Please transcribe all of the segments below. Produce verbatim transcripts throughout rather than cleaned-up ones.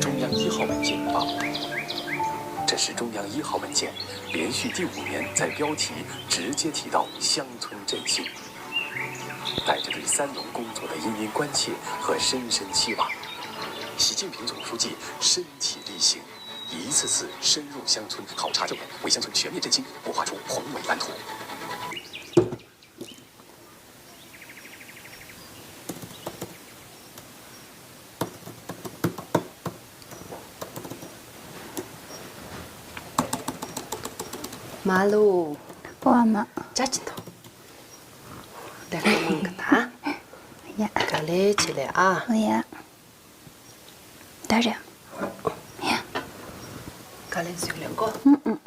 中央一号文件发布。这是中央一号文件连续第五年在标题直接提到乡村振兴，带着对三农工作的殷殷关切和深深期望。习近平总书记身体力行，一次次深入乡村考察调研，为乡村全面振兴谋划出宏伟蓝图。 མ་ལོ། ཨོ་ཨ་མ། ཅ་ཅི་ཐོ། དེ་ལ་མང་གི་ད། ཡ། ག་ལེ་ཆེ་ལེ་ཨ། ཨོ་ཡ། ད་རེད། ཡ། ག་ལེ་ཟིག་ལེ་ཀོ། ཨུ་ཨུ།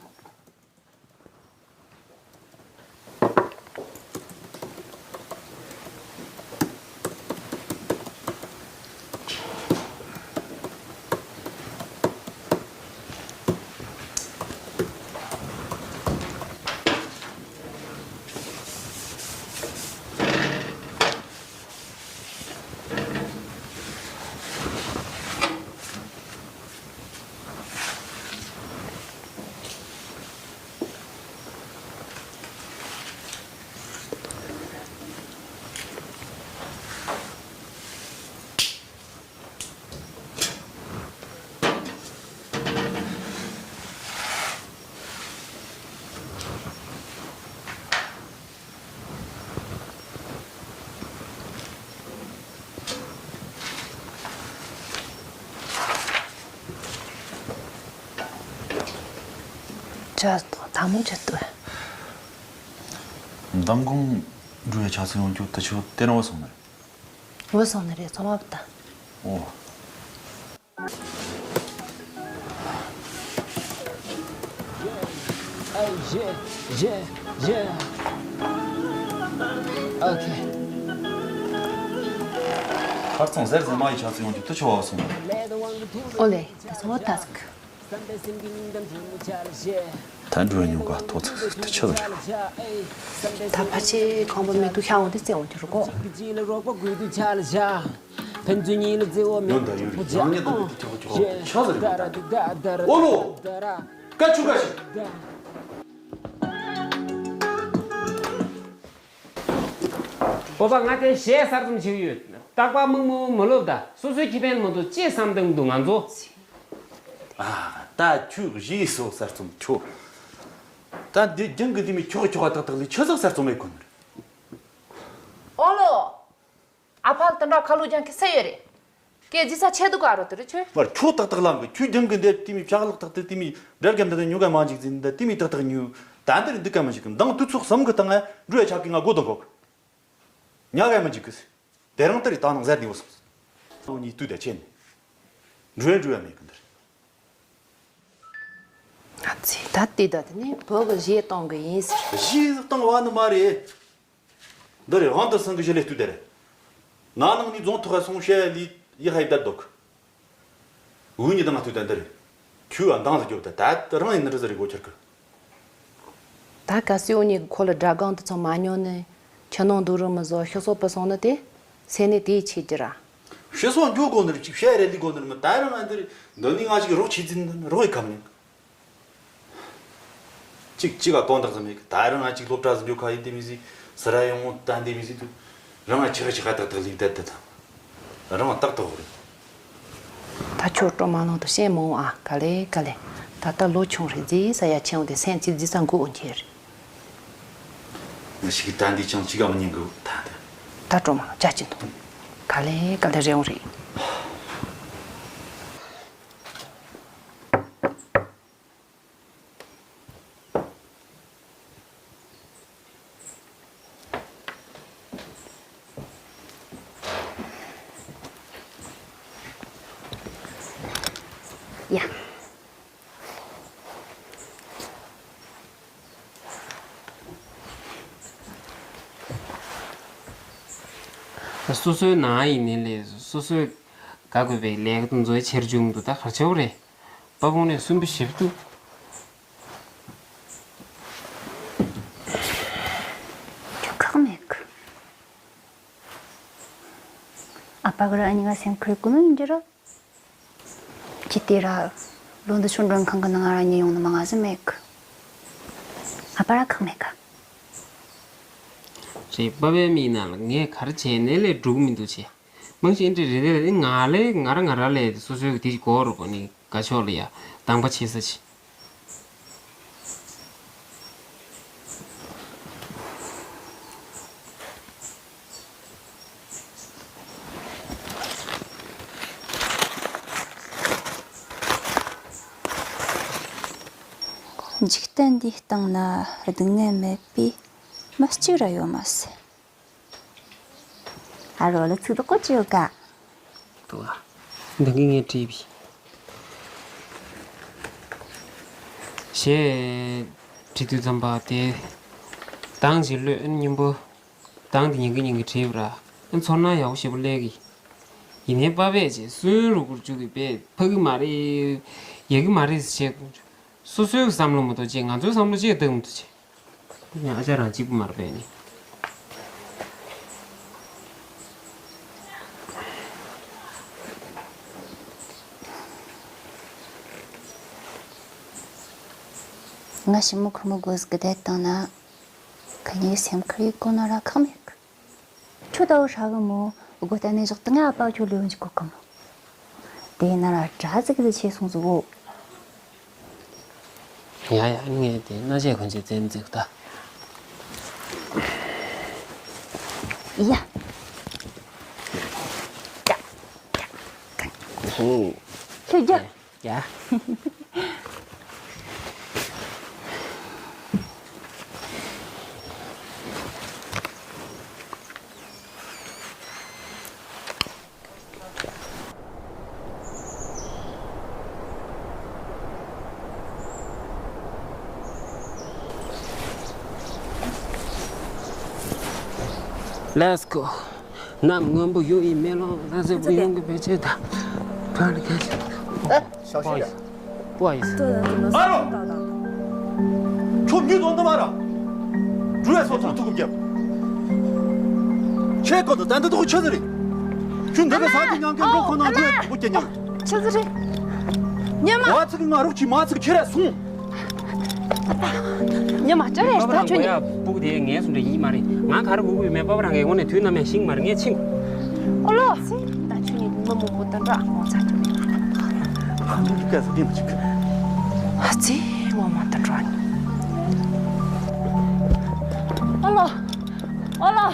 ཅ་ད་མོ་ཅ་ཏུ། མདང་དགོང་འགྲོ་ཡ་ཆ་ཚང་ཡོང་རྒྱུ་དུ་ཆུ་དེ་རང་བ་སོང་ནི་རེད། བུ་སོང་ནི་རེད་ཚོང་བ་བུ་ད། ཨོ། ཨ་ཡེ་ཡེ་ཡེ། ཨོ་ཁེ། ཁར་ཚང་ཟེར་ཟེར་མ་ཡི་ཆ་ཚང་ཡོང་རྒྱུ་དུ་ཆུ་བ་སོང་ནི་རེད། ཨོ་ལེ་ད་ཚོང་བ་ད་ཟིག་ད་འགྲོ་ཉུང་ག་ཐོག་ཚིག་ཟིག་ཏུ་ཆི་ཟིག་རེད། ད་ཕ་ཆེ་ཁང་པ་མེད་དུ་ཤ་འོང་དེ་རྩེ་འོང་གི་རུ་གོ། ཕན་ཚུན་གཉིས་ལ་བརྩེ་བ་མེད་ཉོན་དང་ཡོད་རེད། ཡང་ཉེ་དུ་དེ་ཁྱོག་ཁྱོག་དེ་ཆི་ཟིག་རེད། ཨོ་ལོ། ཀ་ཆུ་ཀ་ཤི། སྤོབས་པ་ང་དེ་གཞས་གསར་རྩོམ་བྱེད་ཀྱི་ཡོད། རྟག་པར་མིག་མོ་མི་ལོབས་ད། སོ་སོའི་ཁེ་ཕན་མི་འདུག་ཅེས་བསམ་བཏང་འདུག་ང་ཚོ། ཨ། ད་ཁྱོད་གཞས་སོ་གསར་རྩོམ་ཁྱོད། ད་འདི་རྒྱང་གི་འདི་མི་ཁྱོག་ཁྱོག་ཏག་ཏག་ལས་ཆི་ཟིག་གསར་རྩོམ་མེད་གོ་ནི་རེད། ཨོ་ལོ། ཨ་ཕ་ལ་དུ་འདྲ་ཁ་ལོ་རྒྱང་ཁི་སེ་ཡོད་རེད། ཀེ་ཇི་ས་ཆེ་དུ་ག་རོ་དུ་རེ་ཆོས། མར་ཁྱོད་ཏག་ཏག་ལམ་གི་ཁྱོད་རྒྱང་གི་འདི་དེ་མི་ཕྱག་ལག་ཏག་ཏག་དེ་མི་འབྲེལ་གམ་འདི་ཉུ་ག་མ་འཇིག་ཛིན་འདི་དེ་མི་ཏག་ཏག་ཉུ། ད་འདི་རེད་འདི་ག་མ་འཇིག་གམ་མདང་དུ་ཚོགས་བསམ་གི་བཏང་ང་འགྲོ་ཡ་ཆག་གི་ང་སྒོ་དང་གོག་ཉག་ག་མ་འཇིག་གི། དེ་རིང་ལྟར་ད་ནང་ཟེར་ནས་འོ་སོང་། ལོ་གཉིས་དུས་དེ་ཆེ་ནས། འགྲོས་འགྲོས་ཡ་མེད་གི་འདིར། ང་ཚོས་ད་ལྟའི་ད་དེ་ནས་བོད་གི་གཞས་གཏོང་གི་ཡིན་ཟེར། གཞས་གཏོང་བ་ནི་མ་རེད། འདི་རེད་དབང་དུ་སང་གི་གཞི་ལས་ལྟོས་དེ་རེད། ང་ནང་ནས་རྫོང་ཐོག་ཧ་སོང་བཤད་ལི་ཡི་ཧ་ཡི་བསྡད་འདུག་འུ་གཉིས་དང་ང་ལྟོས་དེ་འདི་རེད། ཁྱོད་ཨ་འདང་ཟིག་རྒྱོབ་ད་ད་རང་ཡིན་ནི་འདྲ་ཟིག་རེད་གོ་ཁྱེར་གི། ད་ག་སེ་འུ་གཉིས་ཁོ་ལ་དགྲ་སྒང་དུ་ཚང་མ་ཉོ་ནི། ཁྱི་ནང་འདུག་རུ་མི་བཟོ་ཤི་སོགས་པ་སོང་ནི་དེ། སེ་ནི་དེའི་ཆེད་ཀྱི་ར། ཤི་སོགས་འགྱོ་དགོ་ནི་རེད་ཅིག་བཤད་རེད་ལི་དགོ་ནི་རེད་མི་ད་རང་ཨ་འདི་རེད་འདི་ནི་ང་ཅིག་རོགས་བྱེད་ཙིན་རོགས་ཡི་ཁམ་ནི། ཅིག་ཅིག་ག་གང་དག་ཙམ་མེད་གི་ད་རང་ང་ཅིག་སློབ་གྲྭ་ཟིན་རྒྱུ་ཁ་ཡིན་དེ་མི་ཟིག་སི་ར་ཡོང་ངོ་ད་འདི་མི་ཟིག་དུ་རང་ང་ཆི་ཁ་ཆི་ཁ་ཏག་ཏག་ལིག་བསྡད་དེ་དང་རང་ང་ཏག་ཏག་རེད། ད་ཁྱོད་སྤྲོ་མ་ནང་དུ་ཤེས་མོང་ཨ་ག་ལེ་ག་ལེ། ད་ལྟ་ལོ་ཆུང་རེད་ཟིག་ས་ཡ་ཆེན་འོང་དེ་སེམས་ཅིག་ཟིག་ས་འགུག་འོང་ཁྱེར། ང་ཞིག་ད་འདི་ཅང་ཅིག་ག་མི་ཉན་གི་ད་ད། ད་སྤྲོ་མ་ཅག་ཅིག་འདུག་ག་ལེ་ག་ལེ་རེད་འོང་རེད། ཡ། སོ་སོའི་ནང་ཡིན་ནའི་ལས་སོ་སོའི་དགའ་དགོས་པའི་ལས་ཀ་དེ་ཚོའི་ཆེར་བྱུང་འདུག་ད་གར་ཆེའོ་རེད། པ་བོང་ནས་སུན་པོ་ཞིབ་ཏུ། ཁྱོད་ཁག་མེད་གི། ཨ་ཕ་གི་ར་ཨ་ནི་ང་སེམས་ཁུར་ཀུ་མི་འགྱུར་རོ། ཁྱི་དེ་ར། ལོ་འདི་ཆུང་མགྲོན་ཁང་གི་ནང་ར་ཉལ་ཡོང་ནི་མ་ང་ཟིག་མེད་གི། ཨ་ཕ་ར་ཁག་མེད་གི། རེད། པ་ཕའི་མིག་ནང་ལ་ངས་ག་རེ་བྱས་ནས་ལས་འགྲུབ་མི་འདུག་ཅེས། མང་ཆེ་འདྲ་རེ་རེ་ལས་ང་ལས་ང་ར་ང་ར་ལས་སོ་སོའི་དེ་གོ་རུ་གོ་ནི་དགའ་ཕྱོགས་ལ་ཡ་དང་པ་ཆེ་ས་ཆེ། འཇིག་རྟེན་འདིའི་སྟེང་ན་སྡུག་བསྔལ་མེད་པའི་མི་གཅིག་ར་ཡོད་མ་སྲིད། ཨ་རོ་ལ་ཚིག་དོག་གོ་ཅི་ཡོད་ཀ། དོ་ཨ། འདི་གི་ངས་བྲིས་པའི། ཞེས་བྲིས་དུས་ཙམ་པ་དེ། དང་ཅི་ལོས་སྙིང་པོ། དང་དེ་ཉིན་གི་ཉིན་གི་བྲིས་པ་ར། ཚོར་སྣང་ཡག་པོ་ཞེ་པོ་སླེབས་གི། ཡིན་ནའི་པ་ཕས་ཅེས་སུན་རུ་གུར་བཅུག་གི་པས་ཕ་གི་མ་རེད། ཡ་གི་མ་རེད་ཟེར་བྱས། སོ་སོའི་བསམ་བློ་མ་གཏོགས་ཅེས་ང་ཚོའི་བསམ་བློ་ཅེས་བཏང་མི་ཐུབ་ཅེས། ཨ་ཅག་རང་གཅིག་པུ་མར་པས་ནི། ང་ཞི་མོ་ཁོ་མོ་དགོས་ཟིག་གི་བསྡད་བཏང་ན། ཁ་ཉིན་སེམས་ཁུར་ཡིག་གོ་ན་ར་ཁག་མེད་གི། ཁྱོད་ལྟ་བུ་ཧྲ་གི་མོ་སྒོ་གཏན་ནས་བཞག་ཏུ་ང་ཨ་ཕ་ཁྱོད་ལོས་འཇིག་གོ་གི་མོ། དེ་ན་ར་གྲྭ་ཟིག་གི་ཆེ་སོང་ཟིག་གོ། ཡ་ཡ་ངས་དེ་སྣ་ཆས་གོན་ཆས་བཙན་འཛུགས་ད། ཡ། ཧོ། ཁྱོད་རྒྱ། ཡ། Let's go. གནམ་སྔོན་པོ་ཡོད་ཡི་མེ་ལོང་ལ་ཟེར་བུ་ཡོང་གི་བེད་སྤྱད་ད། ཕྲ་ནི་ཁ་ཤས། ཨ། ཞའོ་ཞུ་ཡ། 不好意思。 ཨ་རོ། ཁྱོད་མྱི་དོན་དུ་མ་ར། འགྲུལ་བའི་སོ་ཐུག་ཐུག་རྒྱབ། ཁྱེད་ཀོ་ཏུ་ད་འདི་ཐོག་ཆི་ཟིག་རེད། ཁྱོད་འདི་ག་ས་གི་ཉང་གི་འགྲོ་ཁོ་ན་འགྲུལ་བའི་ཐུག་པོ་སྐྱེ་ཉང་། ཆི་ཟིག་རེད། ཉི་མ། བ་ཚིག་ང་རོགས་ཀྱིས་མ་ཚིག་ཁྱེད་ར་སོང་། ཉི་མ་ཅི་རེད་ད་ཁྱོད་ཉི། སྤུ་གུ་དེ་ངའི་སུ་འདྲ་ཡིན་མ་རེད། ང་ག་རེ་དགོས་ཀྱི་ཡོད་མེད་པ་པ་རང་གི་ངོ་ནས་དུས་ནམ་ཡང་ཤིང་མ་རེད་ངས་ཆིང་། ཨོ་ལོ། ད་ཁྱོད་ཉིད་མི་མང་པོ་དང་འདྲ་ངོ་ཚ་གི་མེད། ཁོང་གི་སྐད་ཟ་གི་མི་ཆུག་ཨ་ཙི་ངོ་མ་དང་འདྲ། ཨོ་ལོ། ཨོ་ལོ།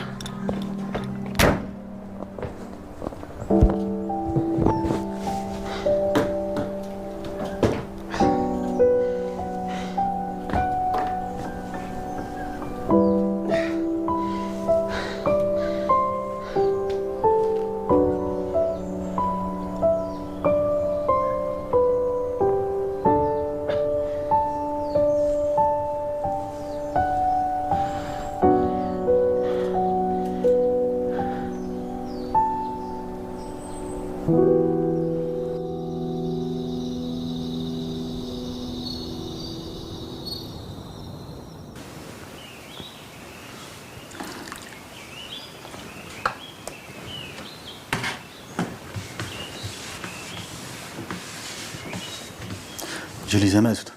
ཇུ་ལི་ཟ་མ་ཟོས།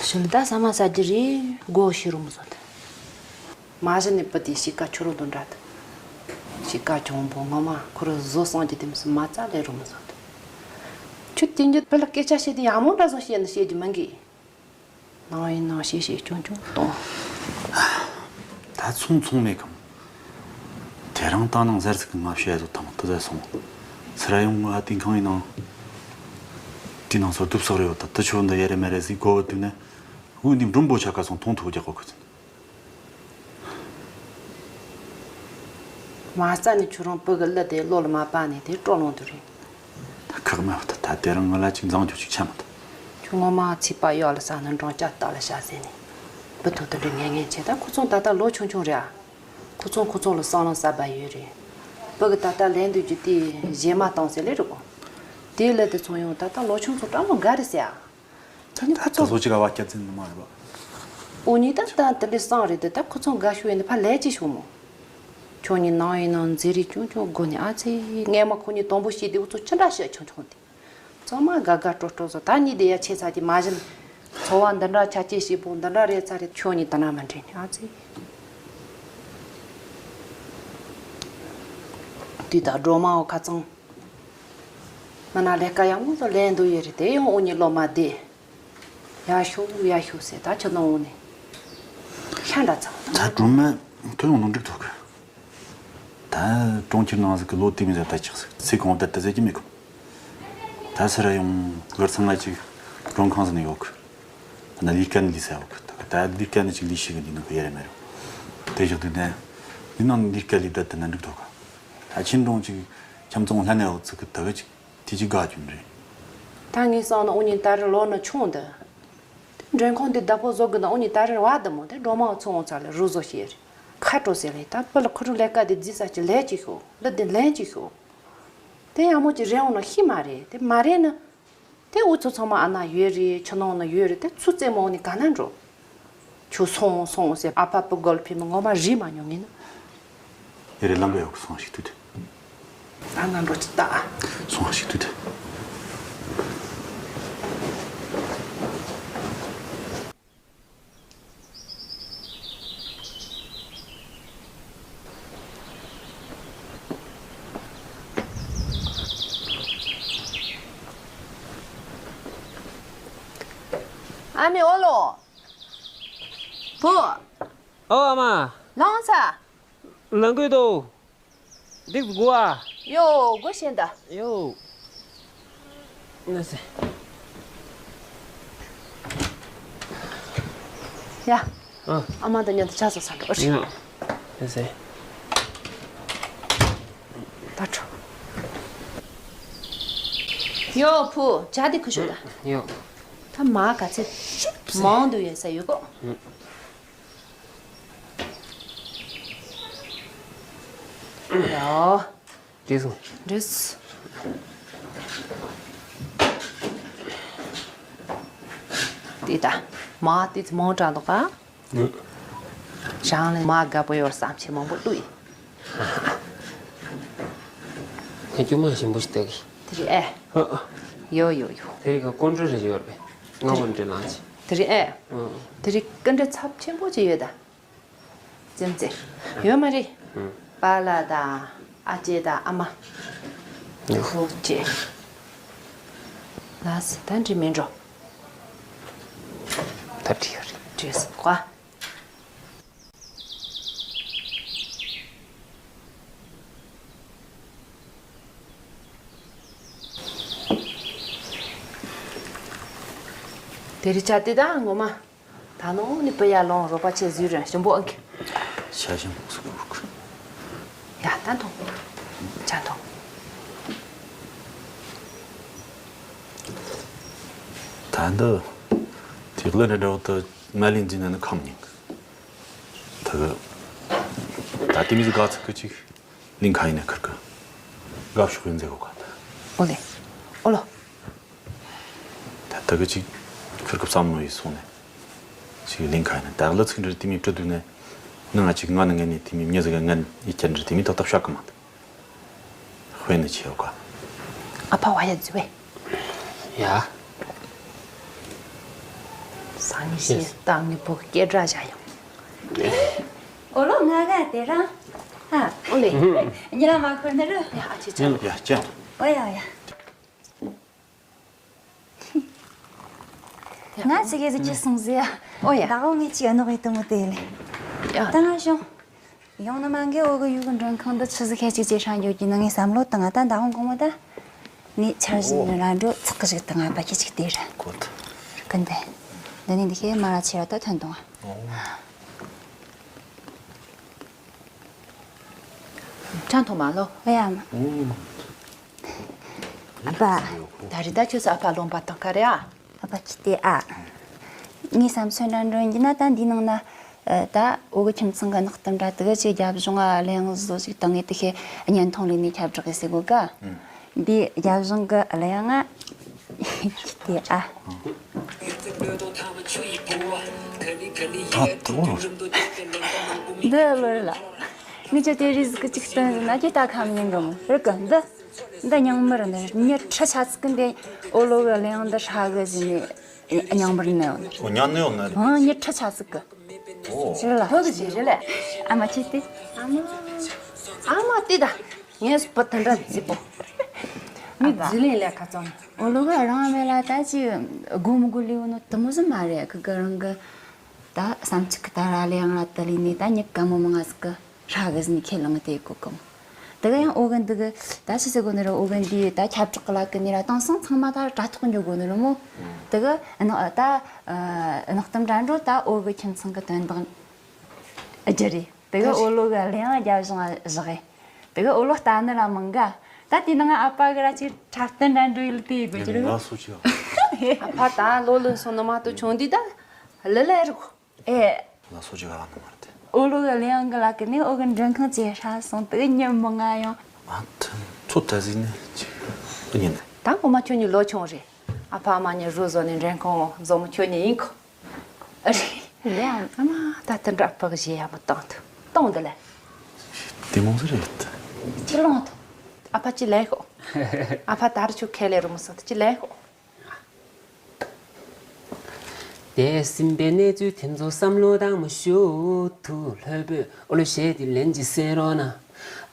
ཞིམ་ད་ཟ་མ་ཟ་རྒྱུ་རེད་སྒོ་ཕྱེ་རུ་མི་བཟོད། མ་གཞི་ནས་བུ་དེའི་གཤིས་ཀ་ཁྱོད་རང་དང་འདྲ་དང་། གཤིས་ཀ་གྱོང་པོ་ངོ་མ་ཁོ་རང་བཟོ་སོང་རྒྱུ་དེ་མི་སྲིད་མ་རྩ་ལས་རུ་མི་བཟོད། ཁྱོད་དེ་འདྲ་བུ་ལ་སྐད་ཆ་བཤད་དུས་ཡག་མོ་འདྲ་བཟོ་བཤད་ནི་བཤད་རྒྱུ་མིན་གི། ནང་ཡིན་ནང་བཤད་བཤད་ཆུང་ཆུང་གཏོང་། ད་ཚོང་ཚོང་མེད་གམ། དེ་རིང་ད་ནང་ཟེར་ཟིག་གི་ང་བཤད་ཡ་ཚོ་ཐང་དུ་ཟེར་སོང་། སི་ར་ཡོང་ང་དེ་ཁང་ཡིན་ནང་། དེ་ནང་སོ་དུབ་སོག་རེ་ཡོད་ད་དུ་ཆོ་འདི་ཡ་རེ་མེ་རེ་ཟིག་གོ་བ་དུ་ནས། འུ་འདི་མགྲོན་པོ་ཆ་ཁ་སོང་ཐོང་ཐུག་རྒྱག་གོ་ཁུ་ཚིན། མ་རྩ་ནས་ཁྱོད་རང་བུ་གི་གླུ་དེ་བློ་ལ་མ་བབས་ནས་དེ་སྤྲོ་ལོང་དུ་རེད། ད་ཁག་མ་བ་ད་ད་དེ་རིང་ང་ལ་ཅིག་འཛང་རྒྱུ་ཅིག་ཆ་མ་ད། ཁྱོད་ངོ་མ་ཚིག་པ་གཡོག་ལ་ས་ནི་འབྲོང་ལྕག་སྟག་ལ་ཤ་ཟེར་ནས། བུ་ཐུག་དུ་འདྲི་ངེས་ངེས་བྱས་ད་ཁོ་ཚོ་ད་ལྟ་ལོ་ཆུང་ཆུང་རེད་ཨ། ཁོ་ཚོ་ཁོ་ཚོ་ལ་བསམ་བློ་གསར་པ་ཡོད་རེད། བུ་གི་ད་ལྟ་ལན་འདོད་རྒྱུ་དེ་གཞས་མ་བཏང་ཟེར་ལེ་རེད་གོ། དེའི་ལས་དེ་ཚོ་ཡང་ད་ལྟ་ལོ་ཆུང་ཚོ་སྤྲང་མོ་འགའ་རེད་ཟེར་ཨ། ད་ནི་ཁོ་ད་ཚོ་ཚོ་ཅིག་ཨ་བ་སྐྱ་བཙན་ནི་མ་རེད་པ། འུ་གཉིས་ད་ལྟ་དེ་འདྲའི་སང་རེད་དེ་ད་ཁོ་ཚོ་འགའ་ཤོད་ཡིན་ཕ་ལས་ཅི་ཤོད་མོ། ཁྱོད་གཉིས་ནང་ཡིན་ནང་མཛེས་རིས་ཆུང་ཆུང་དགོས་ནས། ཨ་ཙི། སྔས་མ་ཁོ་གཉིས་དང་པོ་ཤེས་དུས་འུ་ཚོ་ཅི་འདྲ་བཤད་ཆུང་ཆུང་དེ། ཚང་མ་དགའ་དགའ་སྤྲོ་སྤྲོ་བཟོ། ད་གཉིས་དེ་ཡ་ཆེ་ཚ་གྱི་མ་གཞི་ནས་འཚོ་བ་འདི་འདྲ་ཆ་རྐྱེན་ཞིབ་པོ་འདི་འདྲ་རེད་ཚ་རེད། ཁྱོད་གཉིས་ད་ན་མ་འདྲེས་ནས། ཨ་ཙི། དུས་ད་སྒྲོལ་མའོ་ཁ་ཚང་མ་ན་ལས་ཀ་ཡག་མོ་ཚོ་ལས་འདུག་ཡོད་རེད། དེ་ཡང་འུ་གཉིས་སློབ་མ་བསྡད། ཡར་ཤོག་ཡར་ཤོག་ཟེར། ད་ཁྱོད་ནང་འོང་ནས་ཤ་འདྲ་ཚ་བོ། ད་སྒྲོལ་མ་ཁྱོད་ཡོང་ནོ་འགྲིག་ཐུག་གི། ད་གྲོང་ཁྱེར་ནང་ཟིག་གི་ལོ་དེ་མི་ཟེར་ད་ཅིག་ཟིག་ཚེ་གང་བསྡད་ད་ཟེར་གྱི་མེད་གི། ད་སེ་ར་ཡོང་གར་ཚང་ང་ཅིག་མགྲོན་ཁང་ཟིག་ནས་ཡོད་གི། ད་ན་ལས་ཀ་ནི་ལས་ས་ཡོད་གི། ད་ད་ལས་ཀ་ནི་ཅིག་ལས་ཤེས་གི་འདི་ནི་གི་ཡེ་རེ་མེ་རེ། དེ་བཞག་དུས་ནས་འདི་ནང་ལས་ཀ་ལས་ད་དེ་ན་འགྲིག་ཐུག་གི། ད་ཆིན་གྲོང་ཅིག་ཁྱམ་ཚང་ལྷན་ནས་ཡོད་ཚིག་གི་ད་གི་ཅིག་དེ་ཅིག་དགའ་རྒྱུ་རེད། ད་ངས་བསམ་ན་འུ་གཉིས་ད་རེས་ལོ་ན་ཆུང་འདི། དེ་མགྲོན་ཁང་འདི་བདག་པོ་བཟོ་དགོས་ན་འུ་གཉིས་ད་རེས་བ་འདི་མོ་དེ་སྒྲོལ་མ་ཚོ་འོང་ཚར་ལ་རུ་བཟོ་བྱེད་རེད། ཁ་དྲོ་ཟེར་ལེ། ད་པི་ལ་ཁུ་རུ་ལས་ཀ་དེ་རྫི་ས་ཅིག་ལས་ཅིག་ཤོག་ལ་དེ་ལན་ཅིག་ཤོག་དེ་ཡག་མོ་ཅིག་རེད་འོང་ན་ཤི་མ་རེད། དེ་མ་རེད་ན། དེ་འུ་ཚོ་ཚང་མ་ཨ་ན་ཡོད་རེད། ཁྱོད་ནང་ན་ཡོད་རེད། དེ་ཚུར་རྩེད་མོ་འོང་ནས་ག་ན་འགྲོ། ཁྱོད་སོང་སོང་ཟེར་ཨ་ཕ་བུ་རྒོལ་ཕི་མི་ངོ་མ་རིག་མ་མྱོང་ངས་ན། ཡ་རེ་ལམ་པ་ཡོག་སོང་ཞིག་ཐུད་དེ། ད་ང་འགྲོ་ཅི་ད། སོང་ཞིག་ཐུད་དེ། ཨ་མའི་ཨོ་ལོ། བུ། ཨོ་ཨ་མ། ལངས་ས། ལངས་དགོས་འདུག་འདི་དགོས་ཨ། ཡོ་དགོས་ཤེས་ད། ཡོ། ན་སེ། ཡ། ཨ། ཨ་མ་དང་མཉམ་དུ་ཆ་ཚང་ས་འགྲོ་རེད། ཡོ། ན་སེ། ད་འགྲོ། ཡོ་བུ་ཇ་དེ་ཁུ་ཤོག་ད། ཡོ། ད་མ་ག་ཚད་མང་དུ་ཡོད་ས་ཡོད་གོ། ཡོ། འགྲིག་སོང་། འགྲིག་སོང་། དེ་ད་མ་དེ་ཚོ་མང་དྲགས་འདུག་ག། རང་ལ་མ་དགའ་པོ་ཡོད་བསམ་ཆེ་མང་པོ་བླུགས་ཡིན། ངས་སྐྱོ་མ་ཞིམ་པོ་ཞིག་སྟེར་གི། དེ་རེད་ཨེ། ཨ། ཡོ་ཡོ་ཡོ། དེ་རིང་ག་ཀོན་ཀྲི་རེ་ཡོད་རེད། ང་ཀོན་ཀྲི་ལངས་ཆེ། དེ་རེད་ཨེ། ཨ། དེ་རིང་ཀོན་ཀྲི་ཚབས་ཆེན་པོ་ཅིག་ཡོད་ད། ཙམ་ཙེ། ཡོད་མ་རེད། ཨ། པཱ་ལགས་དང་ཨ་ཅེ་དང་ཨ་མ། ཡོད། ཁོ་ཅེ། ལགས་སེ་ད་འགྲིག་མིན་འགྲོ། ད་འགྲིག་ཡོད་རེད། འགྲིག་སོང་ཀ། དེ་རིང་ཆ་དེ་དང་ངོ་མ། ད་ནང་ནི་པི་ཡ་ལོང་རོགས་པ་ཆེ་ཟུར་རན་ཞིམ་པོ་ཨང་གི། ཤ་ཞིམ་པོ་སུ་གུར་གུར། ཡ་ད་འཐུང་། ཇ་འཐུང་། ད་འདི། དེ་གླུ་འདྲ་འདྲ་བོ་དུ་མ་ལིན་འཛིན་ན་ནི་ཁམ་ཉིན། ད་གི། ད་དེ་མི་ཟིག་ག་ཚིག་གི་ཅིག་ལིང་ཁ་ཡིན་ན་ཁིར་གི། དགའ་ཕྱོགས་ཡིན་ཟེར་གོ་ག་ད། ཨོ་ལེ། ཨོ་ལོ། ད་ད་གི་ཅིག་ཁིར་གི་བསམ་མནོ་ཡིས་སོང་ནས། ཅིག་ལིང་ཁ་ཡིན་ན་ད་གླུ་ཚིག་འདྲ་དེ་མི་བྲི་དུས་ནས། ནི་ང་ཅིག་ང་ནི་ངན་ནས་དེ་མི་མྱི་ཟིག་ག་ངན་ཡིད་ཀྱང་འདྲ་དེ་མི་ཏག་ཏག་བཤད་གི་མ་ད། དཔེ་ནི་ཆེ་བ་ག། ཨ་ཕ་བ་ཡ་འཛུལ་བས། ཡ། སང་ཉིན་ཤེས་སྟངས་ངེས་པོ་སྐད་གྲགས་བཞག་ཡོང་། ཨོ་ལོ་ང་ག་དེ་རང་། ཨ། ཨོ་ལེ། ཉི་ལ་མ་ཁོར་ནི་རུ། ཡ་ཨ་ཅེ་ཅེ། ཡ་ཅེ། ཨོ་ཡ་ཡ། ང་ཚི་གེ་ཟི་ཅི་སོང་ཟི་ཡ། ཨོ་ཡ། ད་འོ་ངས་ཅི་ཨ་ནོ་གི་དུ་མོ་དེ་ལེ། ཡ། ད་ང་ཤོང་། ཡང་ན་མ་འགའི་འོ་གི་ཡུལ་གི་མགྲོན་ཁང་འདི་ཆི་ཟིག་ཁ་ཅིག་ཅེ་ཧྲང་ཡོད་ཀྱི་ནི་ངས་བསམ་བློ་བཏང་ང་ད་མདང་དགོང་མོ་ད། ངས་འཆར་གཞི་ནི་ར་འགྲོ་ཚག་གི་ཞིག་བཏང་ང་པ་ཁྱི་ཅིག་དེ་རེད། ཀོད། ཀུན་ཏེ། འདི་ནི་འདི་ཁའི་མ་ར་ཆེ་ར་ད་ཐོན་དང་ང་། ཁྲང་ཐོ་མ་ལོ། ཨེ་ཡ་མ། ཨ་ཕ། ད་རི་ད་ཁྱོད་ཚོ་ཨ་ཕ་ལོང་པ་དང་ཁ་རེ་ཨ། ཨ་ཕ་ཁྱི་ཏེ་ཨ། ངའི་བསམ་ཚུལ་འདྲ་འདྲ་ཡིན་ན་ད་འདིའི་ནང་ན། ད་འོ་གི་ཁྱིམ་ཚང་གི་གནའ་གཏམ་འདྲ་དེ་གི་ཅིག་རྒྱབ་ལྗོངས་ཨ་གླུ་དབྱངས་བཟོ་ཞིག་བཏང་ངེ་དེ་ཁའི་བརྙན་ཐུང་ལས་ནས་ཁྱབ་བསྒྲགས་ཡེ་ཟེར་གོ་ག་འདི་རྒྱབ་ལྗོངས་གི་གླུ་དབྱངས་ཨ། ཁྱི་ཏེ་ཨ། ད་ད་འོ། འདི་ལོ་རེད་ལ། ངས་ཀྱང་དེ་རིགས་ཟིག་གི་ཅིག་སྟོན་ཟིན་ན་ཀྱི་ད་ཁམ་ཉན་གི་མོ་རིག་གི་འདི། འདི་རྙིང་མར་ནི་མྱི་ཁྲི་ཆ་ཚིག་གི་འདི་ཨོ་ལོ་གི་གླེང་འདི་ཧྲ་གི་ཟིན་ནི་རྙིང་མར་ནི་ཡོད་ནི། ཨོ་ཉན་ནི་ཡོད་ནི་རེད། ཨང་མྱི་ཁྲི་ཆ་ཚིག་གི། ཨོ། ཞིག་ལ་ཧོ་གི་ཞིག་རེད་ལེ། ཨ་མ་ཆེ་སྟེ། ཨ་མ། ཨ་མ་དེ་ད། ངས་བུ་དེ་འདྲ་རྫི་པོ། མི་རྫི་ལེན་ལས་ཁ་ཚང་། ཨོ་ལོ་གི་རང་མེད་ལ་ད་ཅི་དགོ་མི་དགོ་ལེའུ་ནོ་དུ་མོ་ཟིག་མ་རེད། ཁི་གི་རང་གི་ད་བསམ་ཚིག་གི་ད་ར་ལེ་ཡང་ར་ད་ལི་ནི་ད་ཉི་ག་མོ་མི་ང་ཟིག་གི་ཧྲ་གི་ཟིན་ཁས་ལེན་དེ་གོ་གི་མོ། དེ་གི་ཡང་ཨོ་གི་འདི་གི་ད་ཆི་ཟེར་གོ་ནི་ར། ཨོ་གི་འདི་ད་ཁྱབ་བསྒྲགས་གི་ལ་གི་ནི་ར་དེང་སང་ཚང་མ་ད་དྲ་ཐོག་འཇོག་གོ་ནི་ར་མོ། དེ་གི་ནག་ད་ནག་གཏམ་དྲ་འགྲོ་ད་ཨོ་གི་ཁྱིམ་ཚང་གི་དོན་དག་རྒྱུ་རེད། དེ་གི་ཨོ་ལོ་གི་གླེང་རྒྱབ་བཞག་བཞག་གི། དེ་གི་ཨོ་ལོ་ལྟ་ནི་ར་མང་ག་ད་དེ་ནང་ཨ་ཕ་གི་ར་ཅིག་འཁྲབ་སྟོན་འདྲ་འགྲོ་ཡིན་ལ་དེ་དགོས་ཀྱི་རེད། ང་སོ་ཅི་ཨ་ཕ་ད་ལོ་ལོན་སོང་ནི་མ་གཏོགས་ཆུང་དུས་ད་ལི་ལི་རུ། ཨེ། ང་སོ་ཅི་ག་ནི་མ་རེད། ཨོ་ལོ་གི་གླེང་གི་ལ་གི་ནི་ཨོ་གི་མགྲོན་ཁང་ཅེ་ཧྲ་སོང་དེ་གི་ཉིན་མོ་ང་ཡོང་། ཨ་ཐུན་ཚོ་ད་ཟིན་ནི་ཅི་ཨ་ཉིན་ནི། ད་ངོ་མ་ཁྱོད་ཉིད་ལོ་ཆུང་རེད། ཨ་ཕ་མ་ཉིད་རུ་བཟོ་ནས་མགྲོན་ཁང་བཟོ་མོ་ཁྱོད་ཉིད་ཡིན་གོ། ཨ་རེད། ལེ་ཨ་མ་ད་དེ་འདྲ་ཨ་ཕ་གི་ཞེ་ཡག་མོ་བཏང་ཐུབ་གཏོང་འདི་ལེ། དེ་མོ་ཟེར་རེད། ཅི་ལོང་ཐུབ། ཨ་ཕ་ཅི་ལེ་ཤོག་ཨ་ཕ་ད་རུ་ཆུ་ཁས་ལེ་རུ་མོ་སོང་ད་ཅི་ལེ་ཤོག་དེ་སིམ་པའི་གནས་ཚུལ་དེ་ཚོ་བསམ་བློ་བཏང་མ་ཤུག་ཐུ་ལྷོད་པོས་ཨོ་ལོ་ཞེས་དེ་ལན་ཅི་ཟེར་རོགས་ན།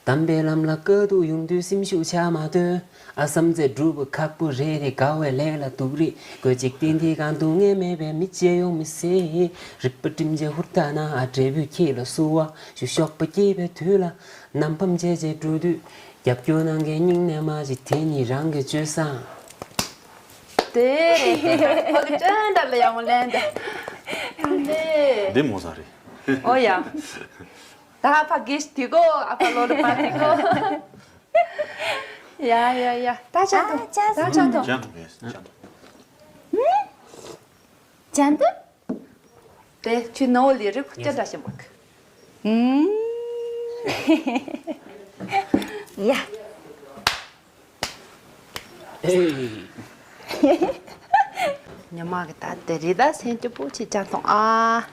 དམ་པའི་ལམ་ལ་དཀའ་སྡུག་ཡོང་དུས་སེམས་ཤུགས་ཆག་མ་སྡོད། ཨ་བསམ་ཚེ་སྒྲུབ་པ་ཁག་པོ་རེད་དེ་དགའ་བའི་ལས་ལ་སྡུག་རེད་དགོས་ཅིག་བསྟན་དེ་གང་སྡུག་བསྔལ་མེད་པའི་མི་བྱེད་ཡོང་མི་སྲིད། རིག་པ་སྒྲིམ་བྱེད་ཧུར་ཐག་ན་ཨ་འབྲས་བུ་ཁྱེད་ལ་བསུ་བ་ཞུ་ཤོག་པ་སྐྱེས་པའི་དུས་ལ་ནམ་ཕམ་བྱས་བྱས་འགྲོ་དུས་རྒྱབ་སྐྱོར་གནང་མཁན་སྙིང་ནས་མ་བྱེད་དེ་ཉིད་རང་གི་སྤྱོད་བཟང་། དེ་རེད། ཕ་གི་ཅན་འདྲ་ལ་ཡང་མོ་ལན་འདྲ། དེ་འདི་མོ་ས་རེད། ཨོ་ཡ། ད་ཕ་གིས་དེ་གོ་ཨ་ཕ་ལོ་རུ་པ་དེ་གོ། ཡ་ཡ་ཡ། ད་ཅན་དུ། ད་ཅན་དུ། ཅན་དུ་ངས་ཅན་དུ། ཅན་དུ། དེ་ཁྱོད་ནོ་ལི་རི་ཁུ་ཅན་འདྲ་ཞིམ་པོ། ཨུམ། ཡ། ཨེ། ཉི་མ་གི་ད་དེ་རི་ད་སེམས་སྐྱིད་པོ་ཆེ་ཅང་ཐོང་ཨ།